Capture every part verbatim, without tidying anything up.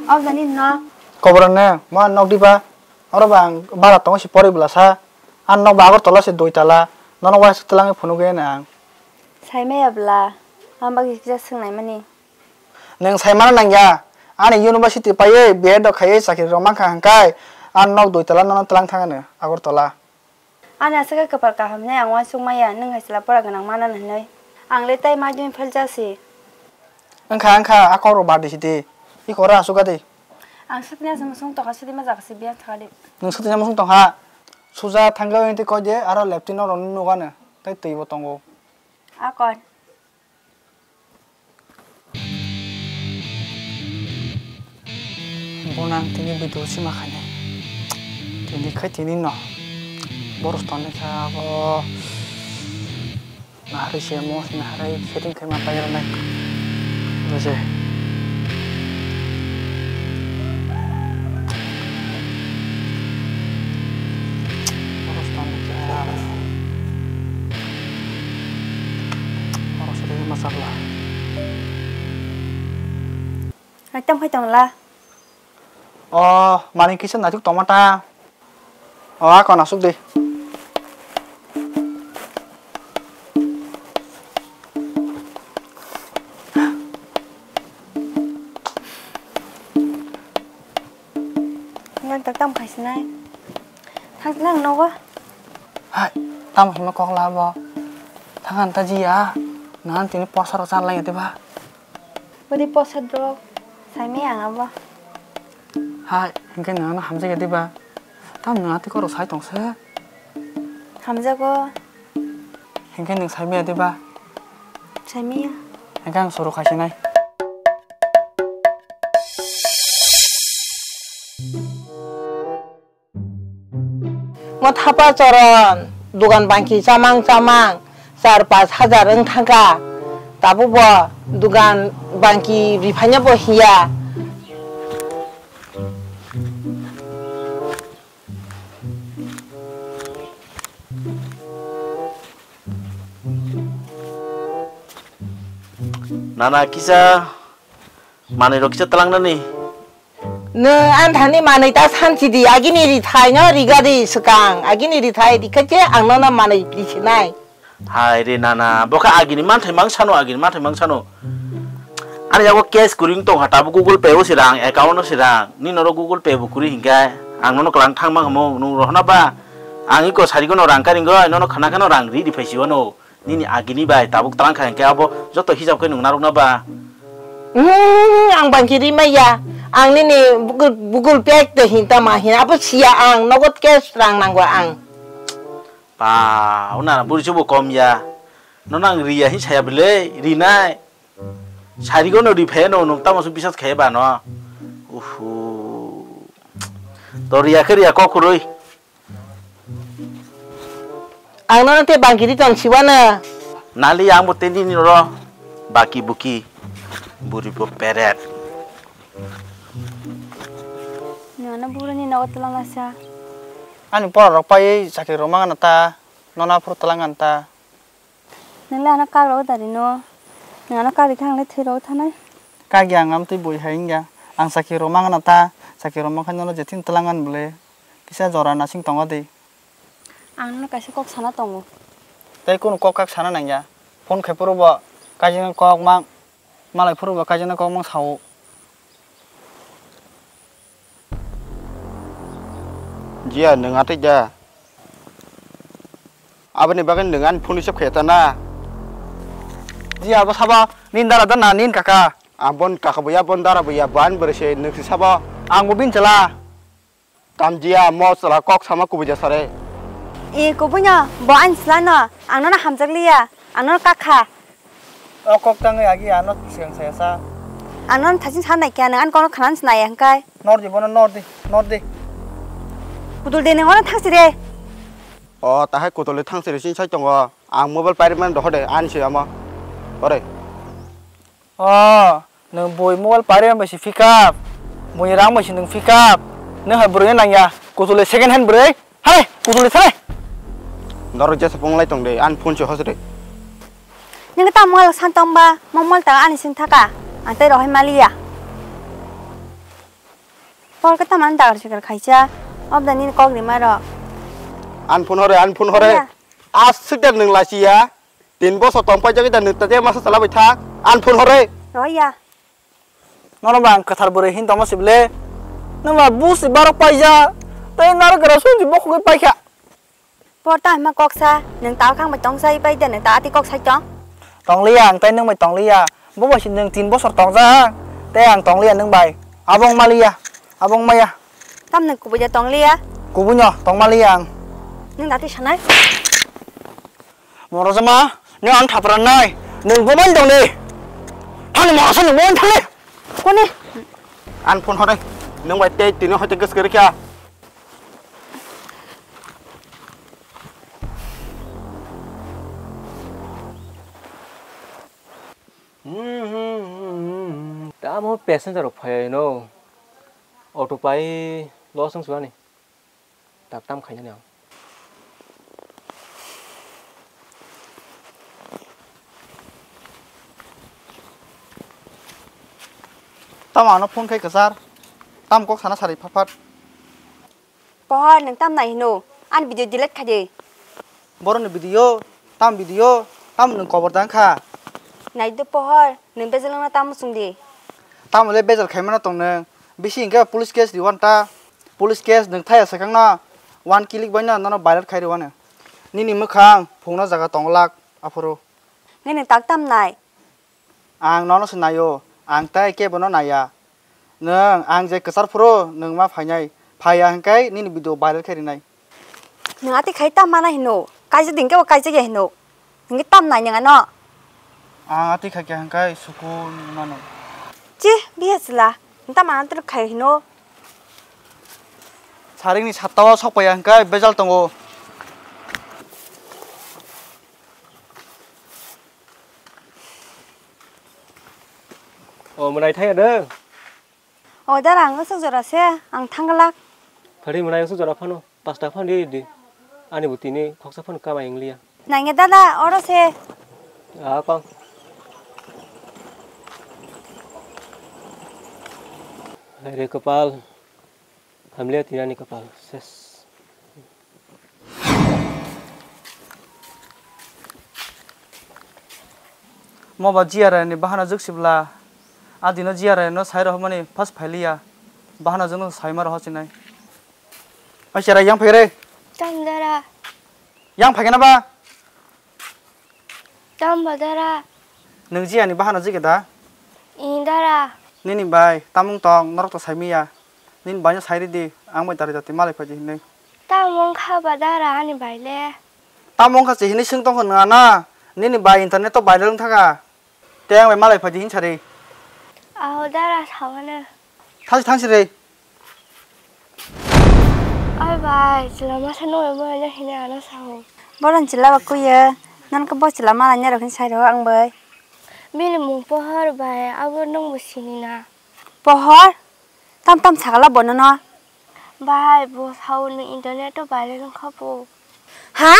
Abo jani nok. Kobor ne, mo nok diba? Oro ba ang bara tongo si pori bwla sa. Ang nok ba Agartala se dui tala. Nono waisa twlangwi phunuk ya ang. Saimaya bwla. Ang bagwi kisa swngnai mani. Nwng saimano nangya. Ani university paiwi B Ed rok khaiwi chakri rok mankha hwnkhai. Ang nok dui tala nono twlang thangano Agartala. Ani aswk khe kwpal kaham hinwi ang uansuk maya, nwng hai chwla pora gwnang mananw hinwi. Ang le tai madhyamik fail chasi. Wngkha, wngkha, a kok rok bad di sidi. I kok rok asuk di. Ang swtini aswk mwswng tongkha, swtini ma jaga se biyang thakha di. Nwng swtini mwswng tongkha. Suja thangwi tei koi de, aro leptin rok nugano. Tei twi bo tongo. A kok. Bono ang tini video sima khainai. Tini khai tini no. Boros tonwi kha abo. Naharwi se mo naharwi setting khai ma pairwnai. Bose. Boros tonwi kha. Boros tonwi ma sakla. Hai tamo hai tongla. O, mani kisa naithok tongma ta. O, a kon asuk di. Ngan tak tam khai sinai. Thang lang nogo. Hai, tamo hwnma kok labo. Thangan ta jiya. Ngan tini posa rok chan lai ya diba. Bodi posa drok. Saimai ang abo. Hai, hingke nang ano hamjak ya diba? Tam nang ati koro sai tong se. Hamjago. Hingke nang saimai ya diba? Saimai ya. Hingke ang suru khai sinai. Mo thapa choron, dugan bangki chamang chamang, char pash hajar wng thangkha. Tabuk bo dugan bangki riphaina bo hiya. Nana kisa manwi rok kisa tlangnani. Nwng anthani manwi ta sanchi di, agini rithai no riga di swkang, agini rithai rikha je ang nono manwi risinai. Hai re nana, bo khe agini manthai mang sano, agini manthai mang sano. Ani yago cash kwrwi wng tongkha, tabuk Google Pay o se rang, account o se rang, nini oro Google Pay bo kwrwi hinkhe ang nono kwlang thangma hamo, nwng rohorna ba? Ang iko sarigo no rang karingoi, nono khana kheno rang ri di phaisio no. Nini agini bai tabuk tlang kha hinkhe abo joto hisab khe nwng narwkna ba? Hmm, ang bangki ri maya. Ang nini Google, Google Pay de hinta ma hin abo siya ang nogot cash rang nangwa ang. Pa, una buri chubo kom ya. Nono ang riya hin saya bele, rinai. Sarigo no ri phe no nwng tamo su bisas khe ba no. Uhu. To riya khe riya kok kwrwi. Ang nono tei bangki ri tong siwano. Nali ang bo tei nini oro baki buki buri bo peret. Nana burani nogo twlang lasa. Ani pora rok pai chakri rok mangana ta, nona phuru twlang an ta. Nang le ano kak rok da ri no. Nang ano kak ri kha ang le thwi rok thanai. Kak ya ang am twi bui hai wngya. Ang chakri rok mangana ta, chakri rok mankha nono je thing twlang an bole. Kisa jora nasing tongo de. Ang nono kaisa kok sana tongo. Tei kunu kok kak sana nangya. Phone khai phuru bo kaijak kok mang, malai phuru bo kaijak kok mang sao. Jiya, nwng atwi da. Aboni bagwi nwng ani phone receive khai ta na. Jiya, abo sabo nini dara da na nini kaka? Ang bon kaka bo ya, bon dara bo ya, bo ani bwrwi se, nwng se sabo. Ang bo bini chwla. Tamjiya, mo chwla kok sama kubui ja sare. E, kubui no, bo ani chwla no, ang nono hamjak liya, ang nono kak kha. O kok tangwi agi ano sigang saya sa. Ang nono thaching sa nai khe, nang ani kokno khana se nai ya hwnkhe. Nor di bono, nor di, nor di. Kutul de nang ono thang sire. O, tahai kutul de thang sire sin sai tongo. Ang mobile pairimani dohor de, ani se amo. Ore. O, nwng bui mobile pari bai se pick up. Buini rang bai se nwng pick up. Nwng hai bwrwi nangya. Kutule second hand bwrwi. Hale, kutule thale. Norok jesa punglai tong de, ani phone se hos de. Nwng ta mobile san tong ba, mo mobile ta ani sin thaka. Ang tei rohai maliya. Por khe tamani dagar sikar khaisa. Obda nini kok rimai rok. An phone hore, an phone hore. Oya. Aswk da nwng lachiya. Tin bosor tong paijagwi da nwng tei masa chala bai thak. An phone hore. Roya. Nono ba ang kwthar bwrwi hin tongma sibile. Nwng ba busi barok paija. Tei naro gra sunji bokhogwi paikha. Por ta hima koksa, nwng ta khang bai tongsa, ipai de nwng ta ati kok sai tong. Tongliya ang tei nwng bai tongliya. Bo bai si nwng tin bosor tongjak, tei ang tongliya nwng bai. Abo wng maliya, abo wng maya. Tam nwng kubui de tongliya? Kubui no tong maliya ang. Nwng dati sanai? Morojama, nwng ang thapra nai. Nwng bo man tongli. Thani morasa nwng bo man thangli. Kone? An phone hore. Nwng bai tei tini hoite gas kere kya? Tamo passenger rok phai no. Auto pai los wng suani. Tak tam khainani ang. Tamo ano phone khai kwchar. Tam kok sana sari phat phat. Pohor, nwng tam nai hino? Ani video delete khai di. Borokni video, tam video, tam nwng kobor da wngkha. Nai do Pohor, nwng bejal wngna tamo chwng di. Tamo le bejal khaimano tong nwng? Bisi hinkhe police case riwan ta. Police case nwng thaya swkangno one click baino nono viral khai riwano. Nini mwkhang phungno jaga tong lak aphuru. Nini tak tam nai? Ang nono se naio, ang tai kebono naiya. Nwng ang je kwchar phuru nwng ma phainai, phaiya hwnkhe nini video viral khe rinai. Nwng ati khai tam mana hino, kaijak ding kebo kaijak ya hino. Nwng tam nai nwng ano. Ang ati khai khe hwnkhe suku mano. Chi, biya chwla, nwng tam mana tor khai hino. Saringni satta o sok paiya hwnkhe bejal tongo. O, mwnai thangya de? O, dara, ang aswk jora se, ang thangglak. Phari mwnai aswk jora phano, pasta phano di di. Ani bo tini khoksa phano kamai wngliya. Nangya dada, oro se. A, kong. Hai re kapal. Hamle tinani kapal ses. Mo ba G R A ni bahana jwk sibla. A dino G R A no sai rohmani first phailiya. Bahana jwkno saima roho chinai. Ai chera yang phaire. Tam dara. Yang phaikena ba? Tamo dara? Nwng G R A ni bahano jige da? I dara. Nini bai tamung tong norok to saimiya. Nini bai no sai ridi, ang bai dari jati malai phaidi hinwi. Tamo wngkha ba dara ani bai le? Tamo wngkha se hinwi swng tongkha nwng ano? Nini bai internet o viral wngthaka. Tei ang bai malai phaidi hinsari. Aho dara sawano. Thangsi thangsi re. Oi bai, chwla masa nungwi mano hini ano sao. Boron chwla ba kuiya, nang khe bo chwla mala nyarok hin sai rw ang bai. Bini mung Pohor bai, abo nung bo sini na. Pohor? Tam tam sakala bono no. Bai, bo sao ni internet o viral wngkha bo. Ha?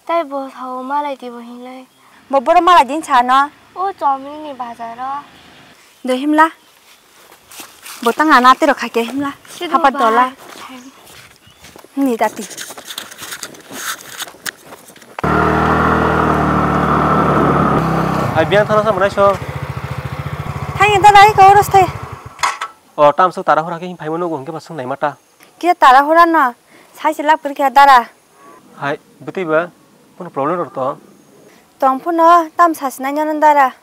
Tei bo sao malai di bo hinlai. Bo boro malai din sano. O chomni ni bazar o. Do himla. Bo tang ana tiro kha ke himla. Sido Hapa bai. Dola. Ni dati. Ai biang thana sa manai so. Thang da lai ko ros thai. O tam su tara hora ke him phai mano go hingke ba sung nai mata. Kisa tara hora no, sai se lak pir khe dara. Hai, bwtwi ba, kuno problem rok to? Tong phano, tam sasinai nw dara.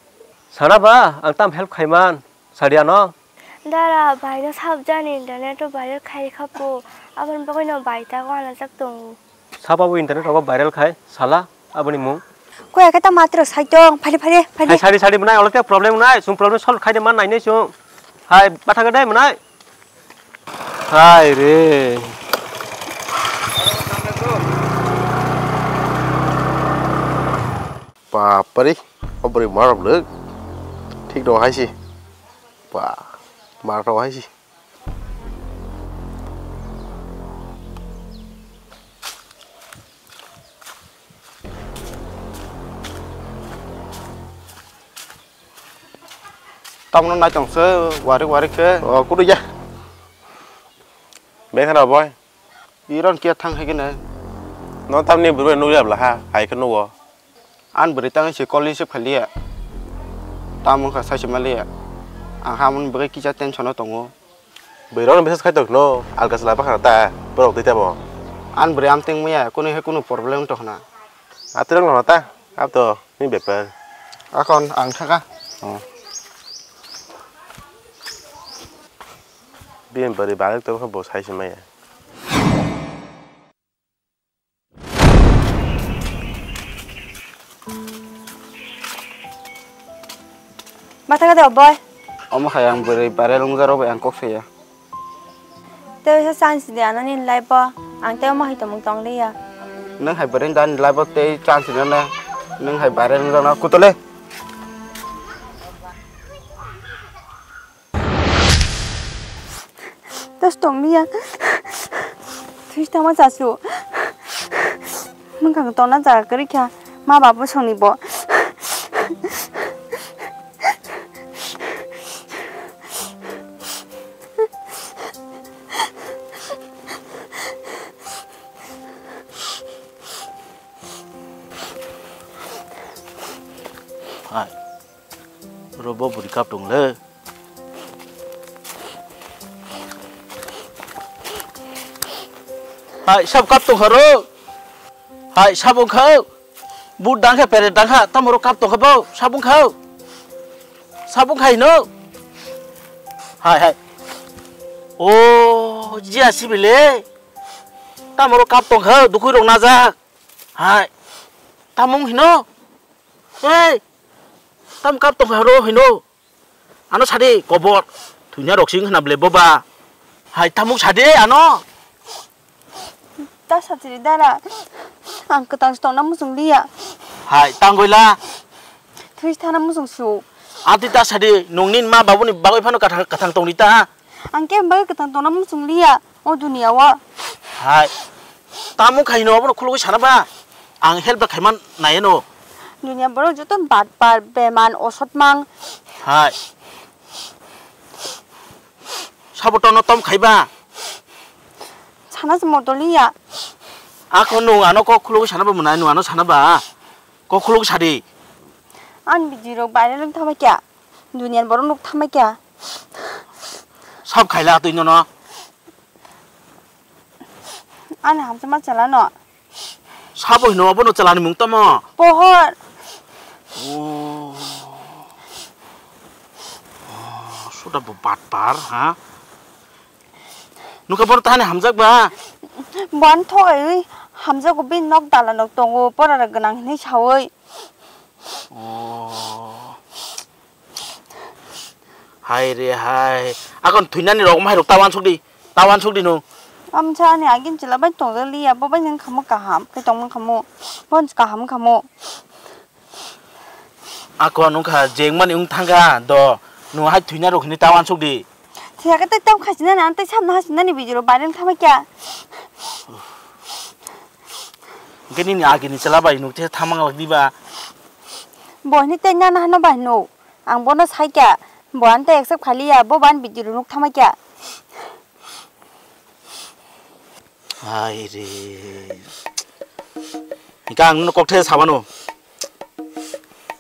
Sana ba, ang tam help khaiman, sadi ano? Dara, bai no sab jani internet o viral khai kha po, aboni bagwi no bai ta wana jak tongo. Sabo internet rogo viral khai, sala, aboni mung. Koi ake ta matro sai tong, phari phari phari. Hai sadi sadi mwnai, olo te problem mwnai, sung problem solve khai de man nai ne sung. Hai, batha ga dai mwnai. Hai re. Bapari, obri marok le. Thik do hai si. Ba, marok hai si. Tamno nai tong se, warik warik khe. O, kudu ya. Beng khana boy. Iron kia thang hai kene. No tamni bwrwi nukya bla ha, hai khe nugo. An bwrwi tang se college se phaliya. Tam wngkha saise maliya. Ang hamon bwrwi kisa tension o tongo. Bwrwi rok message khai tongno, alga sala bakha ta, borok tei tamo. An bwrwi amteng maya, kunu he kunu problem to khna. Atirok no ta, ab to ni bepar. Akon ang thaka. Oh. Bini bwrwi balai tongkha bo saise maya. Matha kade oboy. Omo hai ang bwrwi barel wngjarok bai ang kok saya. Tei waisa chance di ano nini life o. Ang tei omo hai tongmung tong liya. Nwng hai bwrwi dan life o tei chance rwna. Nwng hai barel wngjakna kutole. Dos tong liya. Tris tama chasu. Mungkang tona jaga kwrwi kha. Ma babu songni bo. Hai. Robo buri kap tong le. Hai, sab kap tong kharo. Hai, sab wng kha. But dang kha, pere dang kha, tamo ro kap tong kha bo, sab wng kha. Sab wng kha hino. Hai, hai. O, jia sibile. Tamo ro kap tong kha, dukui rok najak. Hai. Tamo wng hino. Hei. Tam kap tong kha ro hino. Ano sadi kobor. Thuina rok sing khna ble boba. Hai tamuk sadi ano. Ta satiri dara. Ang kwtang se tongna muchung liya. Hai tangoi la. Thui thana muchung su. Ati ta sadi nungni ma babuni bagoi phano kathang kathang tongdi ta. Ang khe bagoi kwtang tongna muchung liya o dunia o. Hai. Tamuk khaino abono khulugui sana ba. Ang help da khaiman nai no. Dunia borok joto batpar, beman, osotmang. Hai. Sabo tono tom khaiba. Sana se moto liya. Ako nung ano kok khulugui sana ba mwnai nung ano sana ba. Kok khulugui sadi. An bidi rok baire rok thama kya. Dunia borok nuk thama kya. Sab khaila twi nono. Ani hamsa ma chala no. Sabo hino abono chalani mung tamo? Pohor. Oh. Oh, suda bo batpar, ha? Nuka bono tahani hamjak ba? Bon thoi hamjak bi nok dala nok tongo, porara gwnang hinwi sawi. Oh. Hai re hai. Akon thuinani rok mai rok tawan sukdi. Tawan sukdi no. Amsa ani agin chila bai tong liya, bo bai nang khamo kaham, kai tong khamo. Bon kaham khamo. Akon ungkha jengmani ung thangkha do. No hai thuina rok hini tawan sukdi. Thiya ka tai tam khasina na tai samna hasina ni bijiro bareng thama kya. Gini ni agini chila bai nuk the thamang lak diba. Bo hini tai nana hano bai nuk. Ang bono saikya, bo ang tei accept khaliya, bo ban video rok nuk thama kya. Hai re. Hingke ang nono kok the sabano.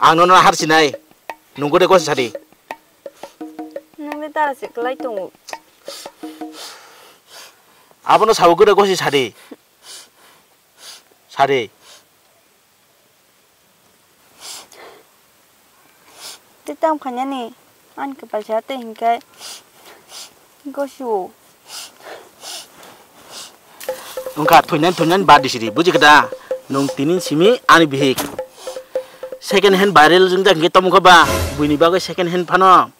Ang nono har sinai. Nungkho de kosi sadi. Nang de tara se klai tongo. Abono sabo kore kosi sadi. Sadi. Tei tam khainani ani kwpal se tei hinkhe gosio. Wngkha thuinani thuinani badi siri buji kha da? Nwng tini simi ani bihik second hand viral jwngjak hinkhe tamo kha ba? Buini bagwi second hand phano.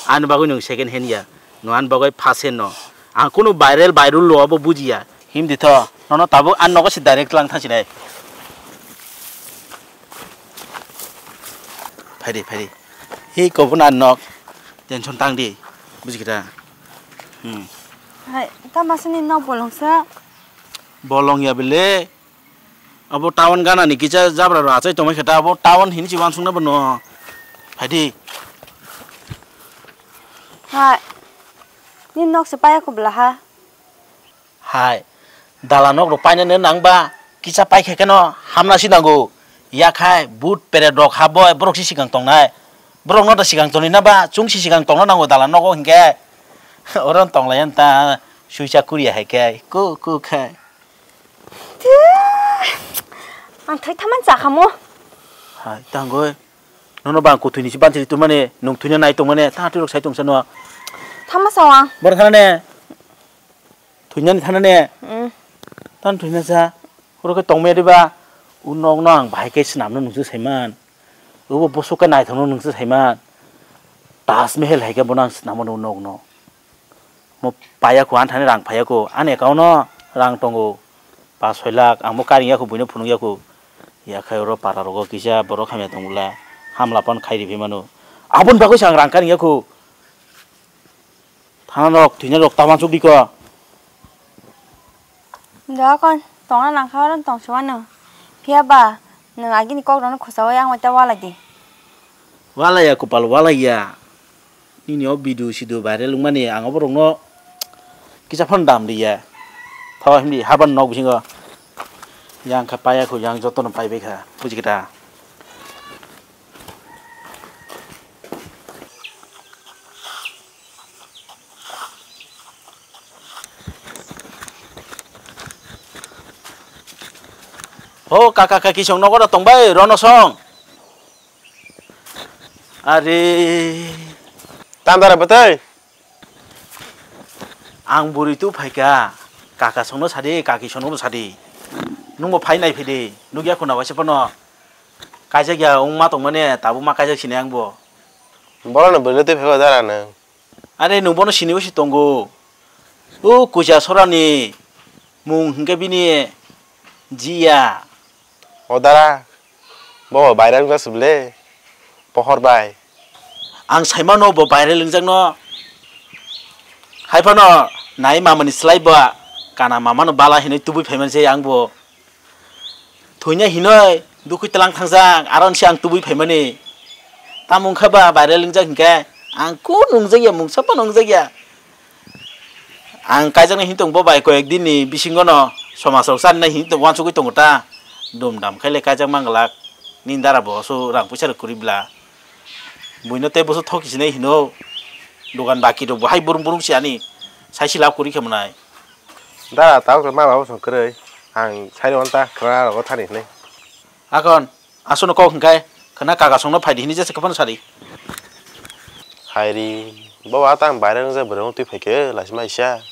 Ani bagwi nwng second hand ya, nwng ani bagwi first hand no. Ang kunu viral, viral lo abo bujiya. Himdi tho, nono tabuk ani nogo se direct lang thang sinai. Phaidi, phaidi. Hi kobun ani nok. Tension tang di. Buji kita. Hmm. Hai, ta masani nok bolong sa. Bolong ya bele. Abo town gana ni kisa jabra rok achai tongmai khe ta abo town hini si uansuk nai bono. Phaidi. Hai. Ni nok se paya kubla ha. Hai, dala nok rok painani nang ba kisa pai khe keno hamna si nango. Yakhai but peret rok ha bo borok si sikang tongnai. Borok no da sikang tongni na ba chung si sikang tongna nango dala nogo hinkhe. Oro tong lai ta suisa kuria hai khe ku ku khe. Ang thwi thaman cha khamo. Hai tangoi. Nono bang kuthwi ni si banchiri tumani nung thwina nai tongmani ta twi rok sai tongsa no. Thama sao ang. Bor thana ne. Thwinani thana ne. Mm. Tan thwina sa. Oro khe tongmaya diba. U nok no ang bahai khe swnamno nungsa saiman. Ubo bosok khe naithokno nungsa saiman. Taj Mahal hai khe bono ang swnamano u nok no. Mo paya khu, ani thani rang phaya khu, ani account no rang tongo paanch soi lakh, ang bo karing ya khu, buino phunuk ya khu. Yakhai oro para rogo kisa borok hamya tong bwla, hamla phano khai riphi mano. Aboni bagwi se ang rang karing ya khu. Thana rok, thwina rok, ta uansuk di ko. Doa kon, tongna nangkha oro tong se uanw. Phiya ba, nwng agini kok rokno khosa ui ang bai ta walai di. Walai ya, kupal walai ya. Nini o video sidu viral wngmani ang oborokno kisa phano dam liya. Tho himdi haban nok bisingo. Yang kha paya khu yang jotono pai bai kha. Buji kha da? Ho kaka kaki song nogo da tong bai rono song. Are. Tandara bwtwi. Ang bwrwi tu phaikha, kaka songno sadi, kaki songno sadi. Nwngbo phai nai phidi, nukya khuna waisa phano. Kaijak ya wngma tongmani, tabuk ma kaijak sini ang bo. Borokno bwrwi twi phaikha dara nwng. Are nwng bono sini wisi tongo. O kuja sorani mung hwnkhe bini Jiya. O dara, bo viral wngkha se bwle, pohor bai. Ang saimano bo viral wngjakno. Haiphano nai mamani slai ba kana mamano bala hinwi tubui phaimani se ang bo. Thwina hinoi dukhui tlang thangjak, aro se ang tubui phaimani. Tamo wngkha ba viral wngjak hinkhe ang kunu wngjakya, mungsa phano wngjakya. Ang kaijaknai hini tongo bo bai koyek din ni bisingo no somaj rok chani nai hini tongo, uansugui tongo ta. Dum dam khaile kaijak manglak. Nini dara bo so rang puisa rok kwrwi bla. Buino tei boso thoki sinai hino. Dogan baki rok bo hai burung burung si ani. Sai si lab kwrwi khe mwnai. Dara tao khe ma ba bosong kwrwi. Ang sai rw ta khwra rogo thani hinwi. Akon. Aswkno kok hwnkhe khwna kaka songno phaidi hinwi jesa kwphano sadi. Hairi, bo wa tang baire wngjak bwrwi wng twi phaikhe laisima isa.